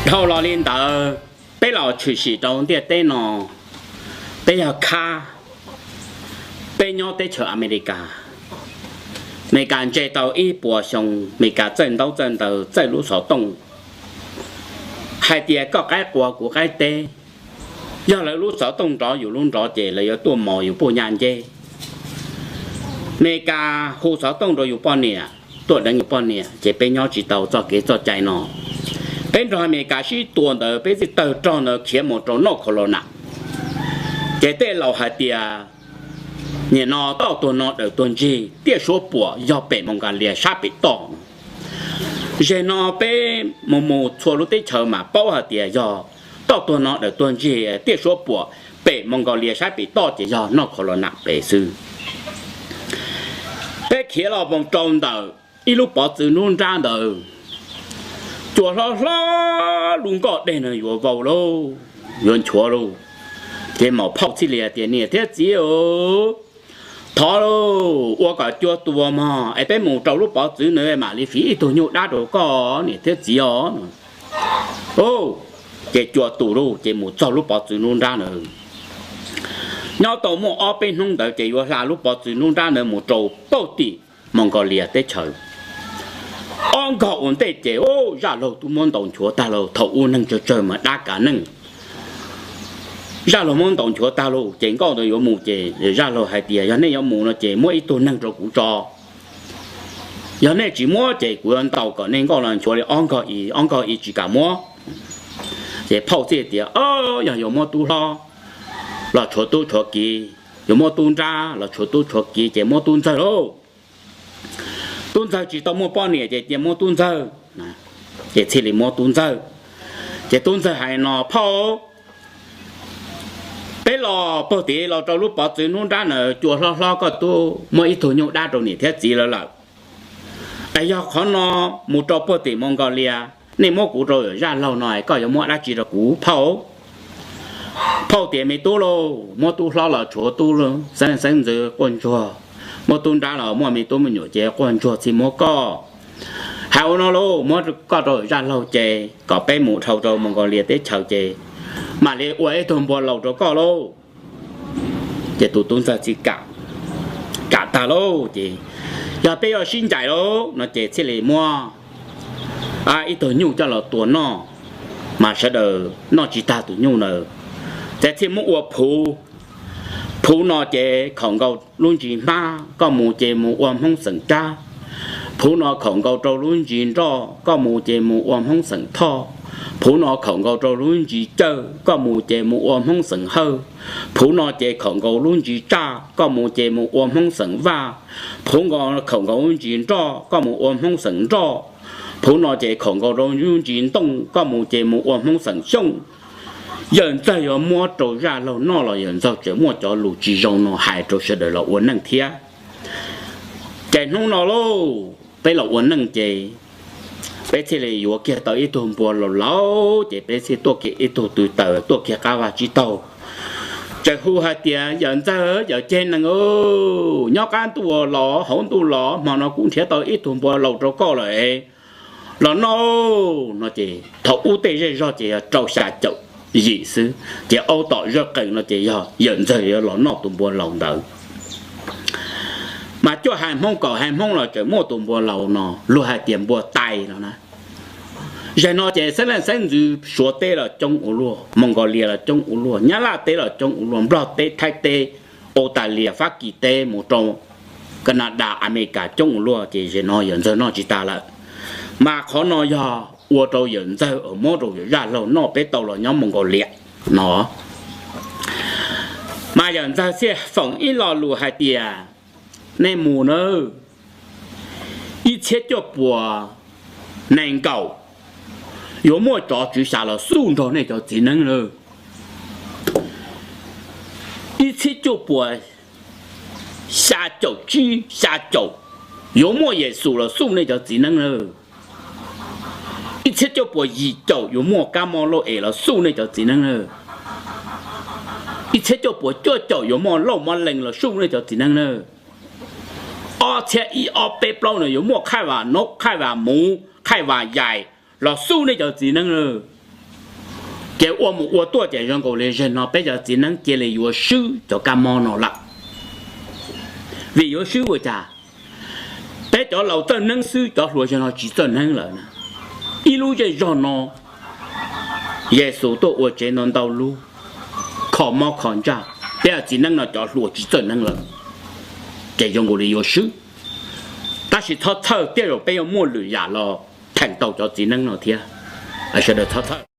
Dhau los li ntawd, peb los tshwm sim rau ntiaj teb no, peb yog khab, peb nyob teb chaws Amelikas. Amelikas ntse tau ib puas xyoo, Amelikas txawj ntaub txawj ntawv, txawj lub xov tooj, hais tias koj qaib qua kuv qaib teb, yog lawv lub xov tooj nrov yus lub nrov ces lawv yuav tuaj mos yus puj nyaj nceb. Amelikas hu xov tooj rau yus poj niam, tuaj deev yus poj niam, ces peb nyob tsis tau txoj kev txoj cai no. Peb nrog Amelikas sib tua ntawd, peb txij tawg rog ntawd khiav mus rau noj khaus los nas. Ces tej laus hais tias, nim no toj tuag no dawm tuag ntsig, tiaj suab puam yog pem Moos Kas Lias sab pem toj. Zeg no peb mus mus txhua lub teb chaws mas paub hais tias yog toj tuag no dawm tuag ntsig, tiaj suab puam pem Moos Kas Lias sab pem toj ces yog noj khaus los nas pem xwb. Peb khiav los mus rau ntawm ib lub pov txwv nruab nrab ntawd, cua hlob hlob lub nkoj deg no yuav vau lauj, yuav nchuav lauj. Ces maum phauj thiaj li tias, niam thiab txiv, thov lauj, ua kom cua tuag mog es peb mus rau lub pov txwv na mam li fiv ib tug nyuj dab rau koj niam thiab txiv os. Ces cua tus lauj, ces mus txog lub pov txwv nruab nrab ntawd. Nyob tau muaj ob peb hnub ntawd ces yuav hla lub pov txwv nruab nrab ntawd mus rau pem tim Moos Kas Lias teb chaws. Ob nkag ua ntej ces zaj laug twb muab ntaus nchuav tag lauj, thaum ub neeg tsawg tsawg mas dab kav neej. Zaj laug muab ntaus nchuav tag lauj, ces nkauj ntawd yuav mus ces zaj laug hais tias, yog nej yuav mus no ces muab ib tug neeg rau kuv tso. Yog nej tsis muab ces kuv yuav ntaus kom nej nkauj los nchuav li ob nkag i, ob nkag i tsis kam muab. Ces phauj thiaj tias, o, yog yuav muab tub hlob los tshuav tub tshuav kiv, yuav muab tub nrab los tshuav tub tshuav kiv, ces muab tub ntxawg lauj. Tub ntxawg tsis tau muaj poj niam ces cia muab tub ntxawg. Ces thiaj li muab tub ntxawg. Ces tub ntxawg hais no, phauj, peb los pag tim los rau lub pov txwv nruab nrab na, cua hlob hlob koj tub muab ib tug nyuj dab rau niam thiab txiv lawv lawm. Es yog qhov no mus rau pag tim Moos Kas Lias, nej muab kuv rau yawm zaj laug no, koj yuav muab dab tsi rau kuv phauj? Phauj tias, me tub lauj, muab tub hlob los tshuav tub xeeb leej xeeb ntxwv quaj ntsuag, muab tub nrab los muaj me tub me nyuam ces quaj ntsuag txhij muab koj. Hais ua no lauj, muab koj rau yawm zaj laug ces kom peb mus dhau rau Moos Kas Lias teb chaws ces mam li ua ib tug npua laus rau koj lauj. Ces tus tub ntxawg txij kam, kam tag lauj ces, yog peb yuav sib ncaim lauj no ces thiaj li muab ib tug nyuj coj los tua noj, mas sawv daws noj tsis tag tus nyuj ntawd. Ces thiaj muab ua phuv. Phuv no ces khaum nkaus lub ntsis hmab, koj mus ces mus ua Hmoob xeem Tsab. Phuv no khaum nkaus rau lub ntsis nroj, koj mus ces mus ua Hmoob xeem Thoj. Phuv no khaum nkaus rau lub ntsis cawj, koj mus ces mus ua Hmoob xeem Hawj. Phuv no ces khaum nkaus lub ntsis tsaj, koj mus ces mus ua Hmoob xeem Vaj. Phuv no khaum nkaus lub ntsis nroj, koj mus ua Hmoob xeem Nroj. Phuv no ces khaum nkaus rau lub ntsis ntooj, koj mus ces mus ua Hmoob xeem Xyooj. Yawm Ntxawg yuav muab rau zaj laug noj los Yawm Ntxawg tseem muaj cov lus tsis zoo no hais rau sawv daws los ua neej thiab. Ces hnub no lauj, peb los ua neej ces peb thiaj li yuav kiag tau ib tug npua laus laus ces peb thiaj tuaj kiag ib tug tw taws, tuaj kiag qab vaj tsib taug. Tseem hu hais tias, yawm Ntxawg, yawm ceg nees, nyob qab ntuj los hauv ntuj los, hmo no kuv nrhiav tau ib tug npua laus rau koj lawm, los noj no ces thaum ub tej zej zog ces yog rau xya caum yim xwb, ces aub tom zaj qees no ces yog yawm Ntxawg yuav los noj tus npua laus ntawd. Mas cuaj hais Hmoob kaum hais Hmoob los tseem muaj tus npua laus no, luag hais tias npua tais no na. Zaum no ces xeeb leej xeeb ntxwv Suav teb los coob ua luaj, Moos Kas Lias los coob ua luaj, Nyab Laj teb los coob ua luaj, Nplog teb, Thaib teb, Australia, Fab Kis teb, mus rau Kanadas, Amelikas coob ua luaj, ces zaum no yawm Ntxawg noj tsis tas lawm. Mas qhov no yog ua rau yawm Ntxawg uas muab rau yawm zaj laug noj peb tau los nyob Moos Kas Lias no. Mas yawm Ntxawg thiaj foom ib lo lus hais tias, nej mus nawb, ib txhiab cuaj puas nees nkaum yuav muaj tsov tswv xya los xuj nrog nej cov txiv neeb lawm. Ib txhiab cuaj puas xya caum tsib, xya caum yuav muaj Yexus los xuj nej cov txiv neeb lawm. Ib txhiab cuaj puas yim caum yuav muaj kab mob lauj es los xuj nej cov txiv neeb lawm. Ib txhiab cuaj puas cuaj caum yuav muaj lauj mob lees los xuj nej cov txiv neeb lawm. Ob txhiab ib ob peb plaub no yuav muaj Khaij Vam Naub, Khaij Vam Muv, Khaij Vam Yaim los xuj nej cov txiv neeb lawm. Ces ua mus ua tuaj ces zoo nkaus li zaum no peb cov txiv neeb cia li yuav swb cov kab mob no lawm. Vim yuav swb ua cas? Peb cov laus txawj neeb xwb, cov hluas zaum no tsis txawj neeb lawm na. Ib lub zej zog no Yexus tuaj ua tsev no ntau lub, kho mob kho ntsaj, peb cov txiv neeb no cov hluas tsis txawj neeb lawm, ces zoo nkaus li yuav swb. Tab sis txhob txhawj, tej zaum peb yuav muaj lwm yam los theem tau cov txiv neeb no thiab. Sawv daws txhob txhawj.